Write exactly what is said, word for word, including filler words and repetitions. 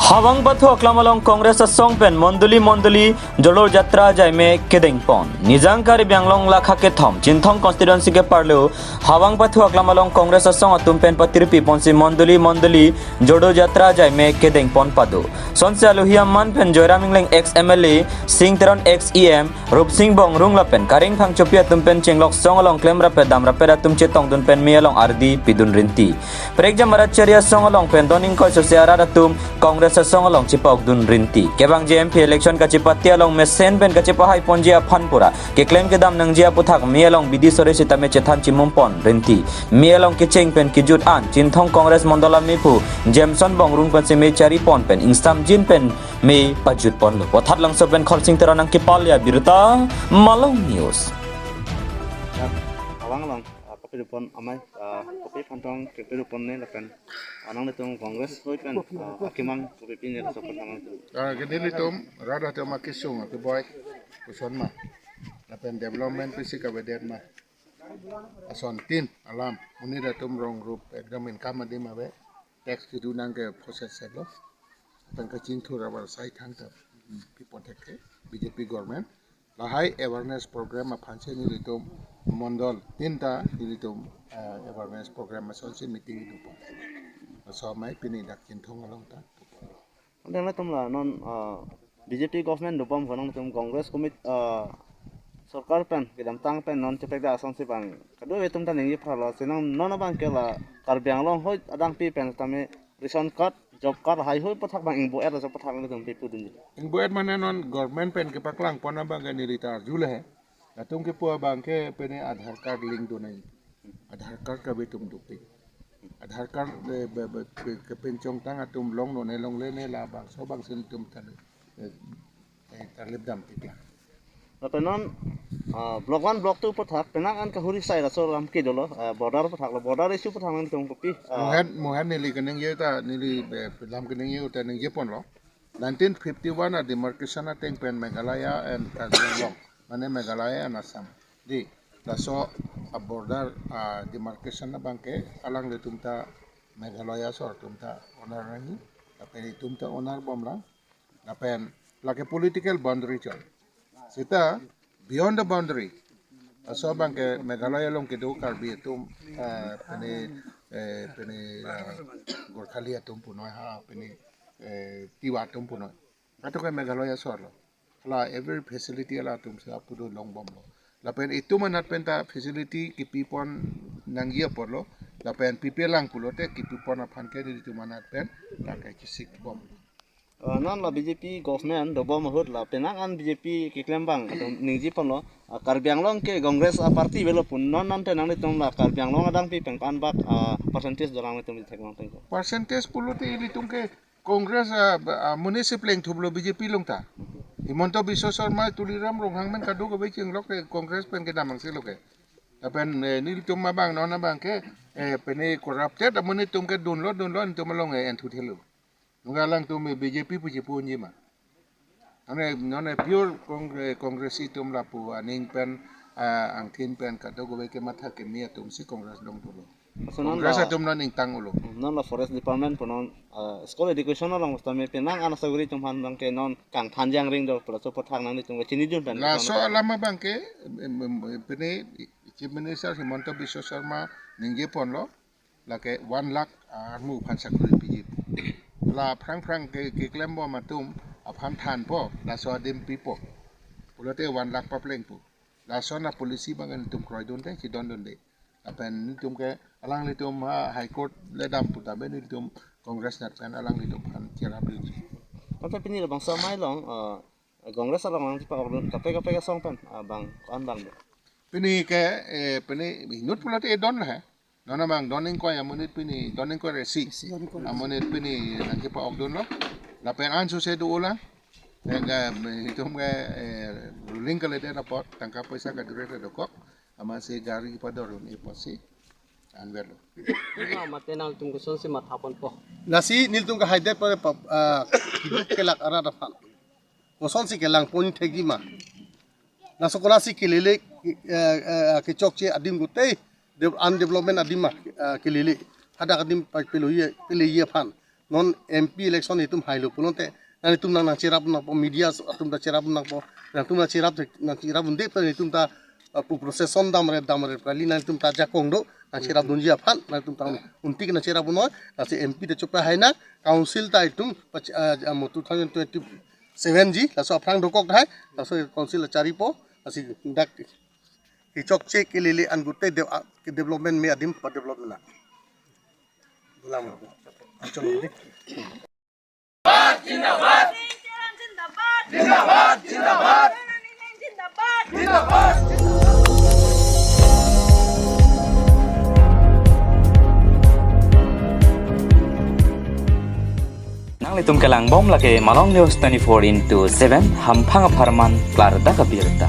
Hawang pathu aklam along Congress asong pen mondoli mondoli Jodo Jatra ajaime kedengpon. Nijang Karbi Anglong lakha kethom Chinthong constituency ke-arlo Hawang pathu aklam along Congress asong atum pen patirpi ponsi mondoli mondoli Jodo Jatra ajaime kedengpon pado. Sonsi alohi aman pen Joyram Engleng ex M L A, Sing Teron ex E M, Rupsing Bongrung lapen Kareng Phangchopi atum pen chenglok song along klemrap damrap atum chetongdun pen me along ardi pidun rinti. Prekjam arat chari asong along pen don ingkoi sose arat atum Congress asong along chepa-okdun rinti. Kevangji M P election kachepate along mesen pen kachepahai ponji aphan pura keklem kedam nangji aputhak me along bidi sore sitame chethan chimum pon rinti. Me along kecheng pen kejut an Chinthong Congress Mondol amephu Jameson Bongrung pensi me chari pon pen ingsamjin pen me pajut ponlo. Vothatlangso pen Khorsing Teron nangkepale abirta, Malong News. Hawang along, ah, kopi dopon amei, ah, kopi aphantong kopi dopon ne lapen, ah, nanglitum Congress ahoi pen, ah, akemang kopi pine laso pen hawang tu. Ah, ke nelitum rat atum akesung akeboi koson ma, lapen development pisi kavedet ma, asontin alam monit atum rong rup ekdom income adim ave, tax kedo nang ke process lo. Tang kachingthur abar sai thangta, hmm, pipon thek ke B J P government. Lahai awareness program aphansi nelitum mondol tinta nelitum, eh, awareness program asonsi meeting dopon. Laso amei pini dak Chinthong along ta dopon. Ante nangtum la non, ah, B J P government dopom ko nangtum Congress commit, ah, sorkar pen kedamtang pen non chepekda asonsi bang kadokave atum ta ningje pharo, si nang non abang ke la Karbi Anglong ahoi adangpi pen tame ration card, job card, hai ahoi aputhak bang ingbo-et laso aputhak nangtum pipudunji. Ingbo-et mane non government pen kepaklang pon abang ke neli ta arjule he. Latum kepu abang ke pene Aadhaar card link do nai. Aadhaar card kave atum dopik. Aadhaar card, eh, be, be, ke, kepinchongtang atum longlo ne longle ne labangso abangsi nelitum tan, eh, eh, tarlip dam titia. Lapen non, ah, block one, block two aputhak penang an kahuri sai laso lam ke dolo, ah, border aputhak lo, border issue aputhak nangtum kopi, ah. Mohan, Mohan neli keningje ta, neli, eh, lam keningje ta ningje ponlo. Nineteen fifty-one a demarcation ateng pen Meghalaya and Karbi Anglong, mane Meghalaya and Assam. Di, laso a border, ah, demarcation abang ke alanglitum ta Meghalaya asor atum ta owner nangji, lapen itum ta owner bomlang, lapen lake political boundary chot. Seta beyond the boundary, laso abang ke Meghalaya along kedo Karbi atum, eh, pene, eh, pene, eh, Gorkhali atum punoi ha, pene, eh, Tiwa atum punoi. Ato ke Meghalaya asor lo. La every facility alatum si apudo long bomlo. Lapen itum anat pen ta facility kipipon nangji apotlo. Lapen pipelang pulote kipipon aphan ke nelitum anat pen ta kachesik bom. Ah, non la B J P government dobom ahut la penang an B J P keklem abang atum ningje ponlo. Ah, Karbi Anglong ke Congress a party avelo pu, non non te nanglitum la Karbi Anglong adangpi pen ko-an bak, ah, percentage dolang nangtum theklong tengko. Percentage pulote ilitum ke Congress, ah, ah, municipal lengthuplo B J P along ta. Himanta Biswa Sarma, Tuliram Ronghang men kadokave chenglok ke Congress pen kedam angse lo ke. Lapen, eh, nelitum abang non abang ke, eh, pene corrupted amonit atum ke dunlo dunlo nelitum along, eh, enthu thelo. Nungga alangtum, eh, B J P pu chepu unji ma. None, none pure Cong-, eh, Congress itum lapu aning pen, ah, angthin pen kadokave kematha keme atum si Congress dong tulo. Laso non Congress la atum non ingtang ulo. Non la Forest Department pu non, ah, school education along tame penang an asaguri atum aphan abang ke non kangthan jangring do pu laso aputhak nanglitum ke chinidun pen. Laso alam abang ke, em, em, em, pene Chief Minister Himanta Biswa Sarma ningje ponlo, lake one lakh armu aphan sakori piji. La phrang phrang ke, keklem bom atum aphan thanpo, laso adim pipo. Pulote one lakh paplengpo. Laso na policy abang nelitum kroidunde, chidondunde. Lapen nelitum ke alanglitum ha High Court le dam pu ta be nelitum Congress anat pen alanglitum aphan cherap rinji. Ante pini labangso amei along, eh, Congress along nangchepa-okdun kaprek kaprek asong pen, ah, bang ko-an bang do. Pini ke, eh, pini inut pulote edon lo he. Non abang don ingkoi amonit pini, don ingkoi resi. Don ingkoi resi. Amonit pini nangchepa-okdunlo. Lapen ansose do ulang. Nega, eh, itum ke, eh, ruling kalidet apot tangka poisa kadure dokok. Amatsi gari padorun apotsi anverlo. Ma, mate nangtum kosonsi matha ponpo. Lasi nelitum ke haidet pare pap, ah, kiduk kelak arat aphan. Kosonsi kelang pon thekji ma. Laso konatsi kelele, eh, eh, kechokche adim gotei, de-, undevelopment adim ma, eh, kelele. Hadak adim pa-, peloye, peleji aphan. Non M P election itum hailo pulote, nanglitum nang nangcherap nangpo, media atum ta cherap nangpo, nangtum nangcherap nangcherap unde pa itum ta, uh, pu procession damre damre kali nangtum ta jakong do, nangcherap dunji aphan, nangtum ta untik nangcherap noi, lasi M P ta chopa hai na, council ta itum, pach-, uh, amo two thousand twenty-seven ji, laso aphrang dokok hai, laso council acharipo, lasi dak, hichok che ke lele an gute de-, a, ke development me adim pa development na. Gulam. Achalo. Nanglitum kelang bom lake Malong News twenty-four into seven, hamphang apharman klardak abirta.